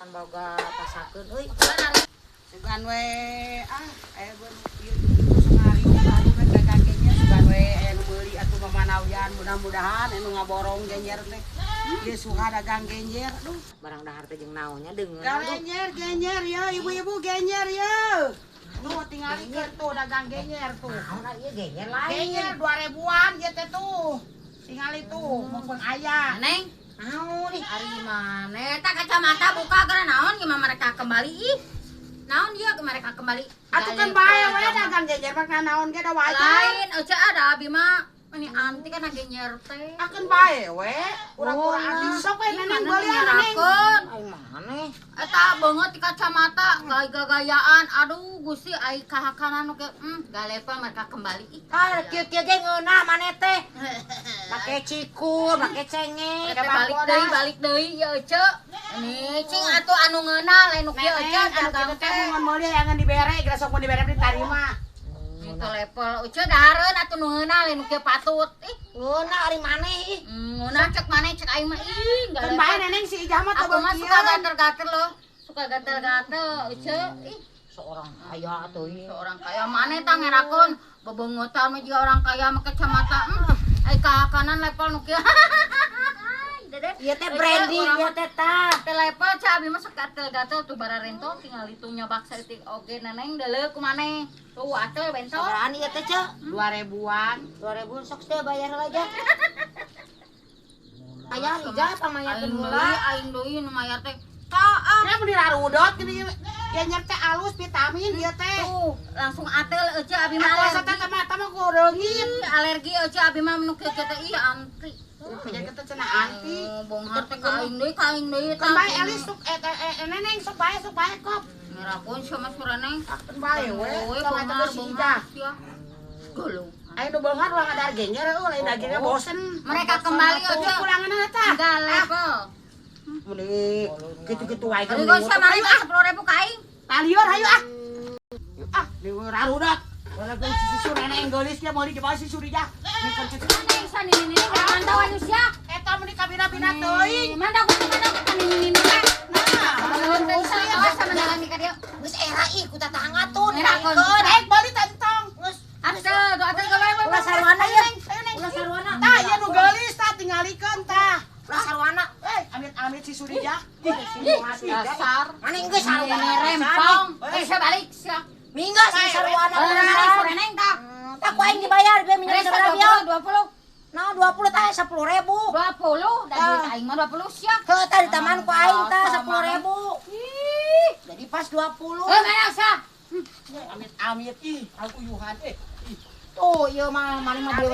Kan boga pasakeun euy. Sugan we ah aya beun ieu kitu sengari baru rek dagang genjer, sugan we aya nu meuli atuh mamanawian, mudah-mudahan anu ngaborong genjer teh. Ieu suha dagang genjer, aduh. Barang dahar teh jeung naonnya deungeun. Aduh. Genjer, genjer ya, ibu-ibu, genjer ya. Tuh tingalikeun tuh dagang genjer tuh. Naon ieu genjer lain? Genjer 2000-an ieu teh tuh. Tingali tuh, mumpung aya. Neng, Naon ih? Ari mana? Eta kacamata buka gara naon gimana mereka kembali ih. Naon dia ke mereka kembali? Atuh kan bae we dagang genjer mah naon ge da wajar. Lain, ece ada abi mah ini anti kan genjer teh. Akeun bae we, pura-pura Oh, anti sok we Ih, neneng mana beulian neneng. nyerakeun. Aing maneh. Eta beungeut di kacamata gaya-gayaan. Aduh, Gusti ai kahakanan nu ke galepa mereka kembali ih. Ah, kieu-kieu ge ngeunah maneh teh. Make cikur, make cengek. Eta balik deui, balik deui ya ece. Ini cing atuh anu ngeunah lain nu kieu ece Neneng, anu dagang kitu teh teh. mun meuli hayangan dibere, geus sok mun dibere ditarima. Itu level ece dahareun atuh nu ngeunah lain nu kieu patut. Ih, Ngeunah ari maneh ih. Ngeunah cek maneh cek aing mah ih, Kan bae neneng si Ijah mah teu Aku mah suka beukieun. gatel-gatel loh. Suka gatel-gatel ece. Ih, Seorang kaya atuh ih. Seorang kaya maneh tah ngerakeun bebeungutan mah juga orang kaya make kacamata. Ai kahakanan level nu kieu. Dede. Ieu teh branding ieu teh tah. Teh level ca abi mah sok gatel-gatel tuh bararento tinggal itunya baksa itik oge neneng deuleu ku maneh. Tuh atel bento. Sabarahan ieu teh, Ceu? 2000-an. 2000 sok teh bayar aja. Aya Ijah pamayakeun Aing heula. deui, aing deui nu mayar teh. Tah ah. Ya mun dirarudot gini genjer teh alus vitamin ieu teh. Tuh, langsung atel ece abi mah Atuh asa alergi. teh mata mah kureungit. Ih, alergi ece abi mah nu kieu teh ih anti. Genjer teh cenah anti. Oh, bonghar teh ka aing deui, ka aing deui Kan bae Elis sok eh eh, eh neneng sok bae kop. Ngerakeun sama suraneng. Kan bae we. We Tong eta bonghar si bonghar Ijah. sia. Golong. Ayo nu beunghar ulah ngadar genjer euy, lain dagingnya bosen. Mereka kembali ece. Kulangan eta. Enggak level. Meni kitu-kitu wae Aduh, gak usah mari 10.000 ka aing. Talieur hayu ah. Ah, di rarudot. Walaupun si susu neneng geulis dia meuli di bawah si Surija. Ini kitu. Neng sa nini nini mantau anu sia. Eta mun dikabina-bina teuing. Mantau ku mantau ku nini nini teh. Nah, Nuhun teh sa awas sama dalam ka dieu. Geus era ih ku tatangga tuh Ngerakeun. dinaikeun. Naik bali tentong. Geus Atel, tuh atel gawe we. ulah sarwana ya. Ayo neng. Ulah sarwana. Tah, ieu nu geulis tah tingalikeun tah. Ulah sarwana. Eh, amit-amit si Surija. Ih, dasar. Maneh geus sarwana. Ini rempong. Bisa balik sia. Mingga sih sarwana. Eh, mana sureneng tah? Tah ku aing dibayar biar minjem Resa sabaraha bieu. 20 20. Nah, 20 tah 10.000. 20 dan duit aing mah 20 sia. Heuh tah di taman ku aing tah 10.000. Jadi pas 20. Eh, mana sia? Amit-amit ih, aku uyuhan eh. Tuh, ieu mah maneh mah beli